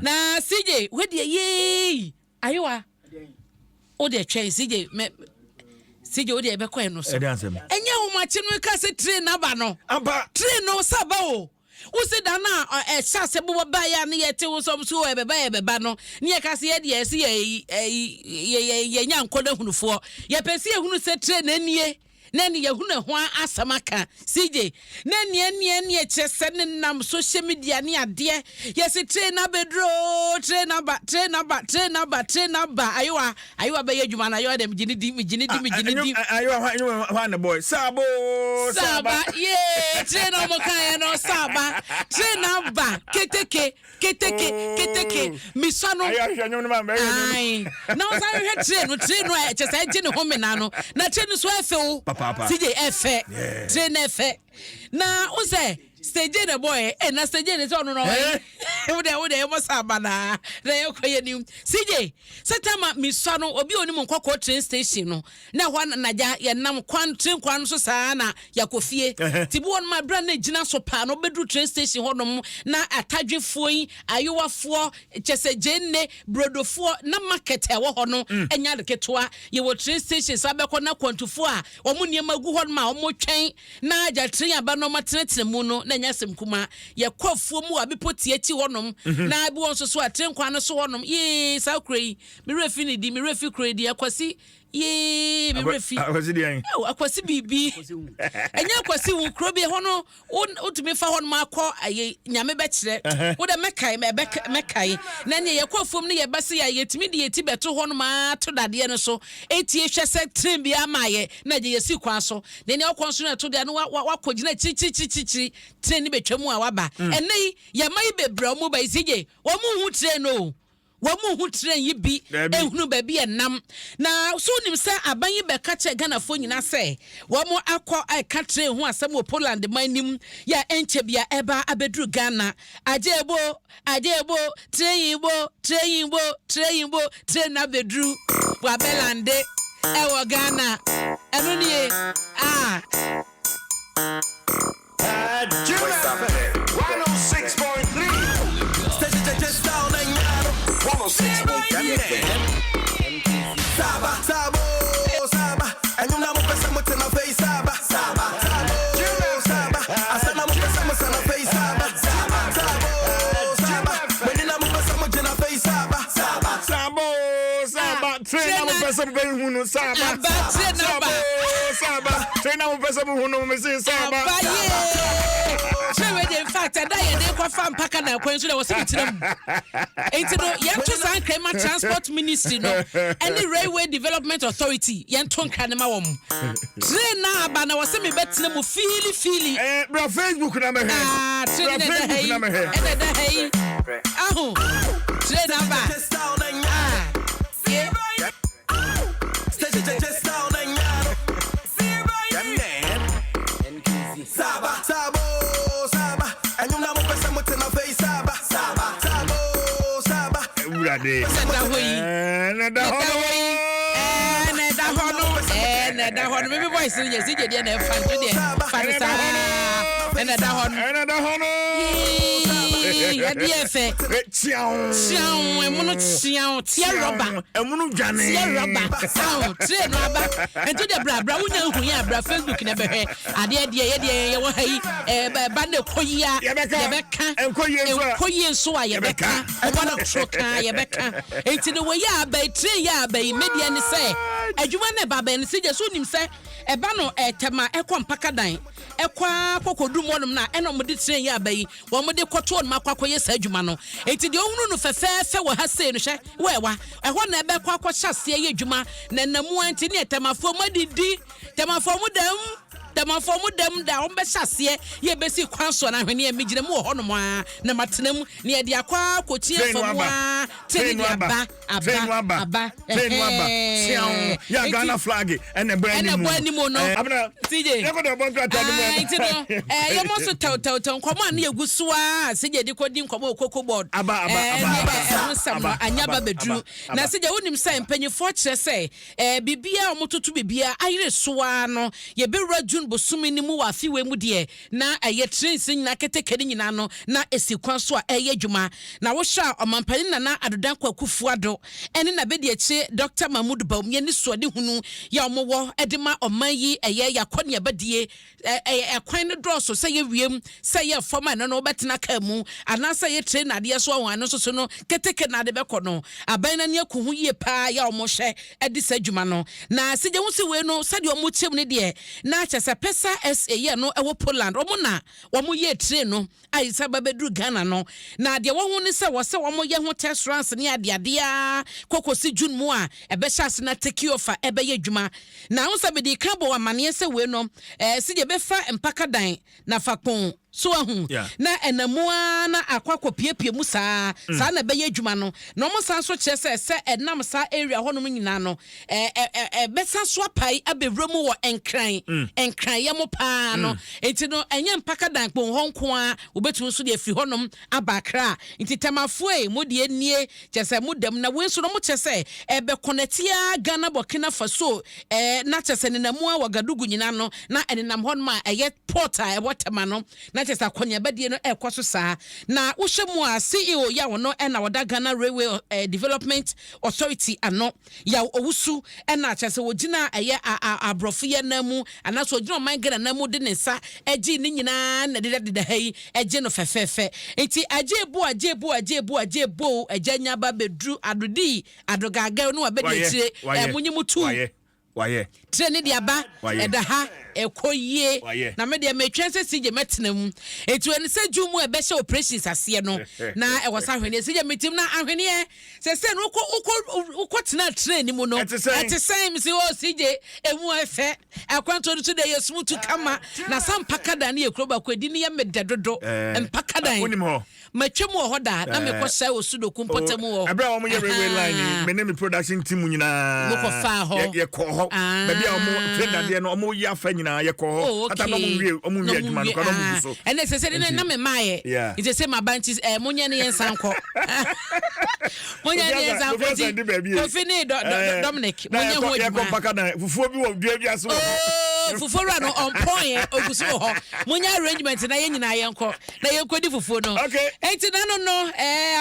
Na CJ wedeɛ yeei ayewa wodeɛ twɛn CJ mɛ CJ wodeɛ ɛbɛkɔ ɛno so ɛnyɛ ahomakye no ka sɛ train aba no train no sɛ aba o wosi da no a ɛhyɛ ase bobɔ ba yɛ a ne yɛte wo sɔm so ɛbɛba ɛbɛba no ne yɛka sɛ yɛdeɛ ɛsɛ yɛ yɛ yɛnya nkɔ no ahunufoɔ yɛpɛ sɛ yɛhunu sɛ train anie na ɛne yɛahunu ɛho asɛm aka. CJ, na ɛneɛ ɛneɛ ɛneɛ kyerɛ sɛ ne nam social media ne adeɛ yɛsi train abɛduro oo train aba train aba train aba train aba ayewa ayewa bɛyɛ adwuma no ayewa deɛ megye ne di megye ne di megye ne di. Ayewa hɔ hɔ ne boy saabo saaba yee train na wɔn kan yɛ no saaba train aba keteke. Keteke, keteke, misua no. Ayɛ ahwehwɛ nnwom no ma mɛyɛ nnwom. Ae. Na ɔsan hwehwɛ train no, train no a kyɛ sɛ ɛgye ne ho mena no. Na train no so ɛfɛ o. Papaapa. CJ ɛfɛ. Yeah. Train no ɛfɛ. Na wo sɛ stage na ɛbɔ ɛ, eh, na stage ne sɛ ɔno na ɔyɛ. Wo deɛ wo deɛ yɛmɔ sa aba na na yɛkɔ yɛ nim. CJ, sɛ tama misua no obi a onim nkɔkɔɔ train station no, Na ɛhɔ ara na agya yɛnam kwan train kwan no so saa na yɛakɔ fie. Nti bi wɔ nom a berɛ a na ɛgyina so paa no wobɛduru train station hɔ nom na atadwefoɔ yi, ayowafoɔ, kyɛ sɛ gyeene, brodofoɔ na market a ɛwɔ hɔ no ɛnyɛ ade ketewa. Yɛwɔ train station saa bɛkɔ na akwantufoɔ a wɔn nneɛma gu hɔ nom a wɔretwɛn na agya train aba na wɔatenatena mu no na ɛnyɛ asɛm kumaa. Yɛkɔ afuo mu wɔ Abepɔ Tia akyi hɔ nom na bi wɔ nso so a train kwan no so hɔ nom yee saa kuro yi me werɛ fi ne din me werɛ fi kuro yi din Akwasi Yee, me werɛ fi. Akwasi deɛn? Ɛwɔ akwasi biribi. Ɛnyɛ akwasi wo kuro bi ɛhɔ no wotumi fa hɔ nom akɔ ɛyɛ nyame bɛkyerɛ. Wo dɛ mɛkae mɛkae. Na nea yɛkɔ afuom no yɛba se yɛ yɛtumi de yɛ ti bɛto hɔ nom ato dadeɛ no so etie hwɛ sɛ train bi ama yɛ na gye yɛsi kwan so. Na nea ɔkɔ nso no ɛto deɛ no wakɔ gyina kyirikyirikyirikyiri train no bɛtwa mu a waba. Ɛnɛ yi yɛma yi bebree wɔn ba yi sigye wɔn nhu train no o. Wɔn hu train yi bi nhunu baabi ɛnam. Na so wonim sɛ aban yi bɛka kyerɛ Ghanafoɔ nyinaa sɛ wɔn akɔ ɛka train ho asɛm wɔ Poland man nim yɛ a ɛnkyɛ bia ɛba abɛduru Ghana. Agye ebo, agye ebo, train yi bo, train yi bo, train yi bo, train no abɛduru. Wabɛlande ɛwɔ Ghana. Ɛno nie ah. Saba o saba train na mo pɛ sɛ mo bɛ hu no saba saba o saba train na mo pɛ sɛ mo hu no mo se saba. Aba yee train wei de in fact ɛda yɛ de kɔ fa mpaka na kwan so na wɔsi mi tena mu nti no yɛn to saa nkran ma transport ministry no ɛne railway development authority yɛn to nkran no ma wɔn train na aba na wɔsi mi bɛ tena mu fiili fiili. Ɛɛ eh, bra Facebook na mɛhwɛ. Aa ah, train na ɛda ha yi ɛna ɛda ha yi aho train aba. Ah, yeah. Awurade. Sɛ da hɔ yi. Na da hɔ no. Na ɛda hɔ no. Na ɛda hɔ no. Mimi voice no yɛ si gye deɛ na ɛfa nto deɛ. Fa no saa. Ɛna ɛda hɔ no. Ɛna ɛda hɔ no. Yee, ɛde yɛ fɛ. Kyiaw. Kyiaw, ɛmono kyiaw, tia rɔba. Ɛmono dwane. Tia rɔba. Aw, tire no aba. Nto deɛ bra bra wonya nhu yɛ bra Facebook na bɛhwɛ. Adeɛ deɛ yɛ deɛ yɛ wɔ ha yi. Ɛba na ɛkɔ yi a. Yɛbɛka. Yɛbɛka. Ɛnkɔ yie nso a. Ɛnkɔ yie nso a yɛbɛka. Ɔbɔ no toro kaa yɛbɛka. Enti no wɔ yɛ aba yi train yɛ aba yi medeɛ ne sɛ adwuma no ɛba abɛn no sɛ gye so nim sɛ ɛba no ɛtɛma ɛkɔ mpakadan ɛkɔ ara kɔ kɔduru mu hɔnom no a ɛna wɔde train yɛ aba yi wɔde kɔto hɔnom akɔ akɔyɛ saa adwuma no. Enti deɛ ɔhunu no fɛfɛɛfɛ wɔ ha sei no hwɛ wɔ ɛwa ɛhɔ na ɛbɛkɔ akɔhyɛ aseɛ yɛ adwuma na ɛnam mu ara nti ne tɛmafoɔ mu adidi tɛmafoɔ mu dɛm tɛmafoɔ mu dɛm da wɔn bɛhyɛ aseɛ yɛ bɛsi kwan soɔ na ahweneɛ megyina mu wɔ hɔnom ara na matena mu na yɛde akɔ akɔkyi Train no afa mu aba. ara Train train no de aba. aba. Aba, Train no aba. aba. Train no aba. Ɛhɛn. Sian. Ya Enti- Ghana flag ɛna ɛbɔ ɛna anim. ɛbɔ anim no. Eh, Abena. CJ. Yɛkɔ dɛ ɛbɔ nkrataa no mu. Ah, nti no eh, yɛmɔ so tɛwtɛwtɛw nkɔmmɔ a ne yɛgu so a sɛgye de kɔdi nkɔmmɔ wɔ cocoa board. Aba, aba, Eh, aba, ne, aba, eh, ɛho nsɛm no aba, anyɛ aba aba, bɛduru aba, na aba. sɛgye wonim sɛ mpanyimfoɔ kyerɛ sɛ eh, biribiaa a wɔtoto biribiaa ayere so a no, yɛbɛwura June bosome no mu wɔ afeewei mu deɛ, na ɛyɛ trains no nyinaa, keteke no nyinaa no na ɛsi kwan so a ɛyɛ adwuma. Na wohwɛ a, ɔmampanin Nana Addo Dankwa Akufo-Addo ne n'abadiakyire Dr. Mahmood Bawumia ne suadehunu yɛ a wɔwɔ de ma ɔman yi, ɛyɛ yɛakɔneabadie, ɛyɛ ɛkwan no dɔɔso, sɛ yɛ wiem, sɛ yɛ fam a ɛno no wobɛtena kaa mu, anaasɛ yɛ train adeɛ so a ɛno nso so no keteke na ade bɛkɔ no. Aban no ani aku ho yie paa yɛ a wɔhwɛ de saa adwuma no. Na sɛ gye ho sɛ wei no, sɛdeɛ wɔkyɛm no deɛ, na kyɛ sɛ Pesa SA yɛ no ɛwɔ Poland, wɔn na wɔn yɛ train no a yɛsa ba bɛduru Ghana no. Na deɛ wɔho ne sɛ wɔ sɛ wɔn yɛ ho test runs ne adeadeɛ a kɔkɔsi June mu a ɛbɛhyɛ ase na take off a ɛbɛyɛ adwuma. Na ho sɛ mede ka bɔ amanneɛ sɛ wei no sɛ deɛ bɛfa mpakadan na fa kpɔn so ahu na ɛnamu ara na akɔ akɔpiepie mu saa saa na ɛbɛyɛ adwuma no. Na wɔn san so kyerɛ sɛ ɛnam saa area hɔnom nyinaa no, ɛbɛsa so apae abɛwura mu wɔ Nkran Nkran yɛ mo paa no. Nti no ɛnyɛ mpakadan kpɔn hɔ nko a, wobɛtumi nso de afiri hɔnom aba Akra. Nti Tɛmafoɔ yi, mo deɛ nie, kyerɛ sɛ mo dam. Na wei nso no, mo kyerɛ sɛ ɛbɛkɔnɛte a Ghana, Burkina Faso, na kyerɛ sɛ nenamu a Wagadugu nyinaa no na ɛnenam hɔnom a ɛyɛ port a ɛwɔ Tɛma no, na kyerɛ sɛ akɔneabadie no ɛrekɔ so saa. Na wohyɛ mu a, CEO yɛ a ɔno ɛna ɔda Ghana Railway Development Authority ano, Yaw Owusu, ɛna kyerɛ sɛ wɔgyina ɛyɛ aborɔfo yɛ nan mu anaasɛ ɔgyina ɔman Ghana nan mu de ne nsa agye ne nyinaa na dedadeda ha yi agye no fɛfɛɛfɛ. Nti agye ebo, agye ebo, agye ebo, agye ebo, agya nya ba bɛduru adodi adogaga no abɛdi akyire. Munyi mu tu. Wayɛ, wayɛ. Tire ne de aba. Wayɛ. Ɛda ha ɛkɔ yie. Wayɛ. Na me deɛ metwɛn sɛ CJ mɛtena mu. Eti ɛno sɛ June mu a ɛbɛhyɛ operations aseɛ no na ɛwɔ sɛ ahweneɛ CJ metim na ahweneɛ sɛ no wokɔ tena train no mu no. Ɛte sɛn? Ɛte sɛn? Mesi o CJ, emu ɛfɛ, akwantuo no so deɛ yɛ smooth kama. Na sa mpakadan ne yɛ kuro baako edi ne yɛ me dɛ dodo. Mpakadan. Wonim hɔ? Matwa mu wɔ hɔ da na mekɔ hyɛ wɔ Sudoku mpɔtam wɔ. Ɛberɛ a wɔn yɛ railway line yi, me ne me production team nyinaa Mokɔfaa hɔ? Yɛkɔ hɔ. Baabi a wɔn train dadeɛ no wɔn yi afa nyinaa, yɛkɔ hɔ. Ata na wɔn wie, wɔn wie adwuma no kora na wɔn gu so. Ɛnɛ sɛ ne na me maayɛ. Nti sɛ maba nti monyɛ ne yɛn nsa nkɔ, monyɛ ne yɛn nsa nkɔ. Nti Kofi ne Dominic, monyɛ ho yɛkɔ adwuma. Mpaka dan fufuo bi wɔ dua bi ase wɔ hɔ. Oh, fufuo wura no ɔmpɔn yɛ ogu so wɔ hɔ. Monyɛ arrangement na yɛn nyinaa yɛnkɔ na yɛnkɔdi fufuo no. Enti na no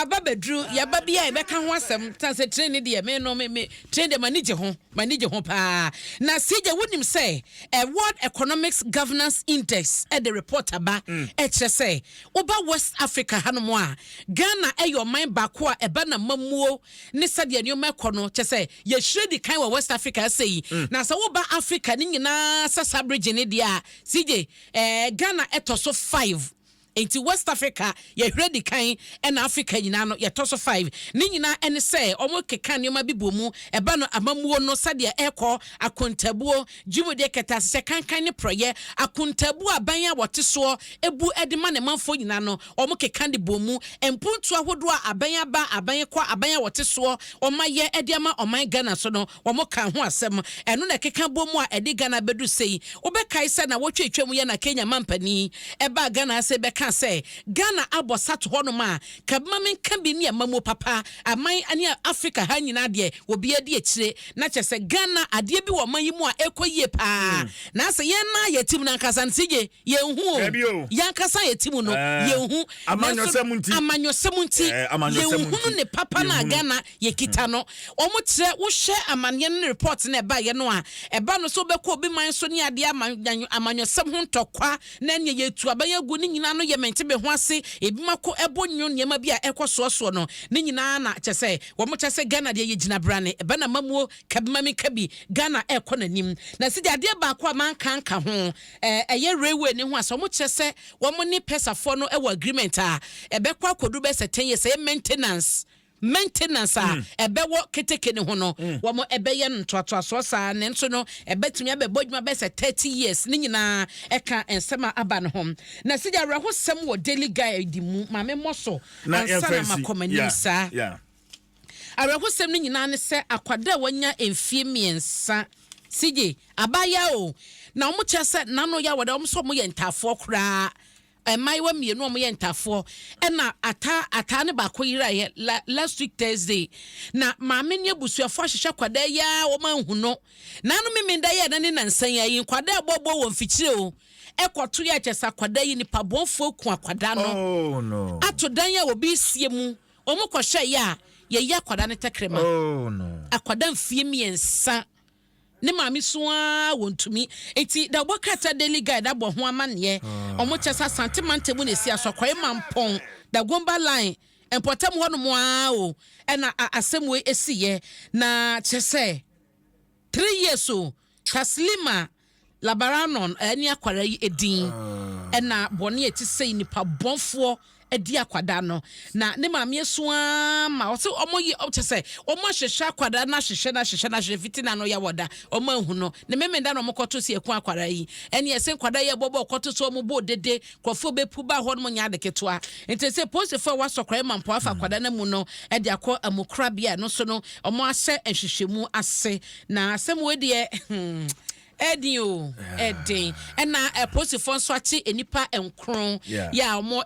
aba bɛduru yɛba bi a yɛbɛka ho asɛm tan sɛ train ne deɛ, me no me train deɛ m'ani gye ho, m'ani gye ho paa. Na CJ, wonim sɛ World Economics Governance Index ɛde report aba, ɛkyerɛ sɛ woba West Africa hanom a, Ghana ɛyɛ ɔman baako a ɛba na mamuo ne sɛdeɛ nneɛma ɛkɔ no, kyɛ sɛ yɛhyire di kan wɔ West Africa ɛsɛ yi. Na sɛ woba Africa ne nyinaa sɛ sub region ne deɛ a, CJ, Ghana ɛtɔ so 5. Nti West Africa yɛhwɛ di kan, ɛna Africa nyinaa no yɛtɔ so 5. Ne nyinaa ɛne sɛ wɔn keka nneɛma bi bɔ mu, ɛba no amammuo no sɛdeɛ ɛrekɔ, akontabuo, dwumadie kɛtɛ kankan ne porɔyɛ, akontabuo aban a wɔte soɔ ebu ɛde ma ne manfoɔ nyinaa no, wɔn keka de bɔ mu, mpuntu ahodoɔ a aban aba, aban kɔ, aban a wɔte soɔ wɔn ayɛ ɛde ama ɔman Ghana so no, wɔn ka ho asɛm. Ɛno na ɛkeka bɔ mu a ɛde Ghana bɛdu sei. Wobɛkae sɛ na wɔtwe twam yɛ na Kenya mampanin ɛbaa Ghana ase bɛka sɛ Ghana abɔ sato hɔnom a kabima menka bi ne amamuo papa aman ne Africa ha nyinaa deɛ obiara di akyire, na kyerɛ sɛ Ghana adeɛ bi wɔ ɔman yi mu a ɛkɔ yie paa. Na sɛ yɛn na yɛte mu no ankasa no, sigye yɛnhu o. Dabi o. Yɛn ankasa yɛte mu no, yɛnhu. Amanyɔsɛm nti. Amanyɔsɛm nti. Amanyɔsɛm yɛnhunu nti. Ne papa no a Yɛnhunu. Ghana yɛkita no, wɔn kyerɛ wohwɛ amanneɛ no ne report no ɛbaeɛ no a ɛba no so, wobɛkɔ obi man so ne adeɛ amanyɔsɛm ho ntɔkwa na nea yɛtu aban agu ne nyinaa no yɛ mente me ho ase. Ebi ma kɔ ɛbɔ nwo nneɛma bi a ɛkɔ soɔsoɔ no ne nyinaa, na kyɛ sɛ wɔn kyɛ sɛ Ghana deɛ yɛgyina brane ɛbɛ na mamuo kabima mi kabi Ghana ɛkɔ n'anim. Na sɛ adeɛ baako a manka nka ho, ɛyɛ railway ne ho asɛ, wɔn kyerɛ sɛ wɔn ne pɛsafoɔ no ɛwɔ agreement a ɛbɛkɔ akɔdu bɛ sɛ 10 years, ɛyɛ maintenance a ɛbɛwɔ keteke ne ho no, wɔn ɛbɛyɛ no ntoatoasoɔ saa ne nso no ɛbɛtumi abɛbɔ adwuma bɛyɛ sɛ 30 years. Ne nyinaa ɛka nsɛm a aba ne ho. Na sɛ awerɛhosɛm wɔ Daily Guide mu, maame mmɔ so na ansa na yɛmfa nsi. makɔ m'anim saa. Awerɛhosɛm no nyinaa ne sɛ akwadaa a wanya mfie 3, CJ, abaayewa o, na wɔn kyerɛ sɛ n'ano yɛ awɔde, wɔn nso wɔn yɛ ntaafoɔ koraa. Mmaayewa mmienu a wɔyɛ ntaafoɔ ɛna ataa ataa ne baako yeraeɛ la last week Thursday. Na maame ne abusuafoɔ ahyehyɛ akwadaa yi ara wɔn anhu no. N'ano memenda yɛ na ne nansa yi ayi nkwadaa ɛbɔbɔ wɔ mfikyire o. Ɛkɔto yɛ kyɛ sɛ akwadaa yi nipa bɔnfoɔ aku akwadaa no. Oh, no. Ato dan a obi sie mu. Wɔn kɔhwɛ yɛ a yɛyi akwadaa no tɛkrɛma. Oh, no. Akwadaa mfie 3. Ne maame so ara wɔntumi. Nti da wɔbɔ krataa Daily Guide abɔ ho amanneɛ. Wɔn kyɛ sɛ Asante mantam mu na esi Asɔkɔre Mampɔn, Dagomba line, mpɔtam hɔnom ara o, ɛna asɛm wei esiiɛ. Na kyerɛ sɛ 3 years o, Taslima Labaranon ɛne akwadaa yi edin ɛna bɔne a ɛte sɛ nipa bɔnfoɔ adi akwadaa no. Na ne maame esu ara ma ɔsɛ ɔmo yɛ ɔkyɛ sɛ ɔmo ahyehyɛ akwadaa no ahyehyɛ no ahyehyɛ no ahyehyɛ fiti na ano yɛ wɔda ɔmo ahu no ne memenda na ɔmo kɔto si ɛko akwadaa yi ɛne ɛsɛ nkwadaa yi ɛbɔbɔ kɔto so ɔmo bɔ dede nkurɔfoɔ bɛpu ba hɔ nom nyɛ ade ketewa. Nti sɛ polisifoɔ a wɔasɔ koraa ma mpo afa akwadaa no mu no ɛde akɔ amukorabea no so no ɔmo ahyɛ nhwehwɛmu ase. Na asɛm wei deɛ ɛden o, ɛden. Ɛna apolisifoɔ nso akye nnipa 9 yɛ a wɔn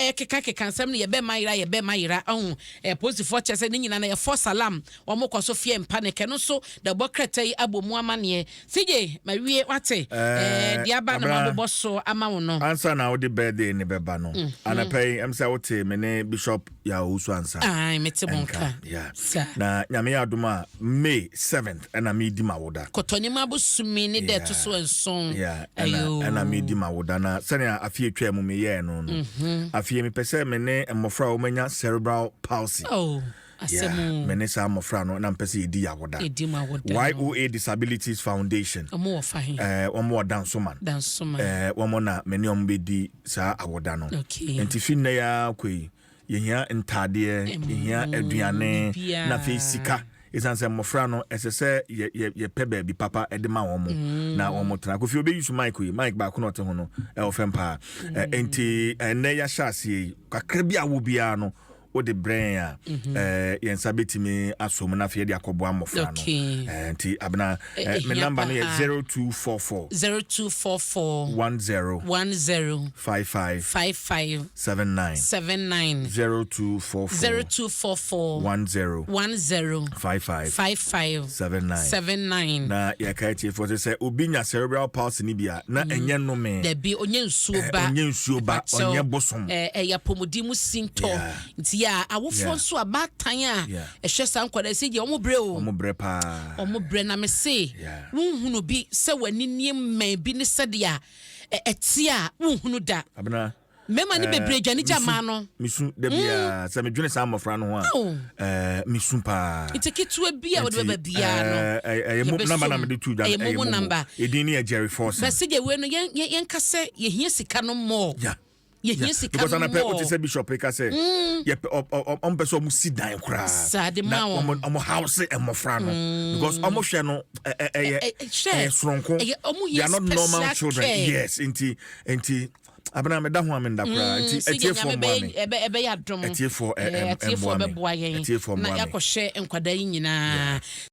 ɛkeka nsɛm no yɛbɛma yera yɛbɛma yera ɔho. Apolisifoɔ kyerɛ sɛ ne nyinaa no yɛ false alarm. Wɔn kɔ so feɛ mpa ne kɛ no nso da bɔ krataa yi abɔ mu amaneɛ. CJ ma wie wate deɛ aba na mabobɔ so ama wo no. Ansa na wode birthday ne bɛba no, anapa yi ɛm sɛ wote me ne Bishop Yawosu ansa. Ai, mete mo nka. Yeah. Na nyame yɛ adom a May 7th ɛna medi ma woda. Kɔtɔnim abosome ne dɛ to so 7. Yeah, ɛna medi ma woda na sɛnea afie twaa mu meyɛɛ no no. Afie mepɛ sɛ me ne mmɔfra a wɔanya cerebral palsy. Oh. Yeah, me ne saa mmɔfra no na mpɛ sɛ yɛdi yawoda. YOA Disabilities Foundation. Ɔmo wɔ fa he? Wɔn wɔ Dansoman. Dansoman. Wɔn na me ne wɔn bɛdi saa awoda no. Okay. Nti fi nnɛ ya kɔ yi, yɛhia ntaadeɛ, yɛhia aduane, na afei sika. Ɛsiane sɛ mmɔfra no ɛsɛ sɛ yɛpɛ baabi papa de ma wɔn na wɔn tena. Kofi obeyi so mic yi, mic baako na ɔte ho no, ɛwɔ fam paa. Nti ɛnnɛ yɛahyɛ aseɛ yi, kakra bi a wɔ biara no, wode brɛn a yɛn nsa bɛtumi aso mu na afei yɛde akɔboa mmɔfra no. Nti Abena, me number no yɛ 0244 0244 10 10 55 55 79 79 0244 0244 10 10 55 55 79 79. Na yɛka atiefoɔ sɛ sɛ obi nya cerebral palsy no bi a na ɛnyɛ nnome. Dabi, ɔnyɛ nsuo ba. Ɔnyɛ nsuo ba, ɔnyɛ bosom. Ɛyɛ apɔmuden mu sintɔ. Nti yɛ awofoɔ nso abaatan a ɛhwɛ saa nkwadaa sɛ deɛ ɔmo brɛ o. Ɔmo brɛ paa. Ɔmo brɛ na me se wonhunu bi sɛ w'ani nie mmɛn bi ne sɛdeɛ ɛte a wonhunu da. Abena. Mmarima ne bebree dwane gya mmaa no. Mesu da biara sɛ medwene saa mmɔfra no ho a mesu paa. Nti ketewa bi a wɔde bɛba biara no ɛyɛ mo namba na mede tu dwa ɛyɛ mo namba. Edin ne yɛ Jerry Forson. Bɛsi deɛ wei no yɛnka sɛ yɛhia sika no mmɔɔ. Yeah. Yɛhia sika no because anapɛ wote sɛ bishop ka sɛ ɔmpɛ sɛ ɔmo si dan koraa saa de ma wɔn ɔmo house mmɔfra no because ɔmo hwɛ no ɛyɛ ɛyɛ soronko. They are not normal children. Yes, nti Abena meda ho a menda koraa nti atiefoɔ mmoa me. Ɛbɛyɛ adom. Atiefoɔ bɛboa yɛn na yɛakɔhwɛ nkwadaa yi nyinaa.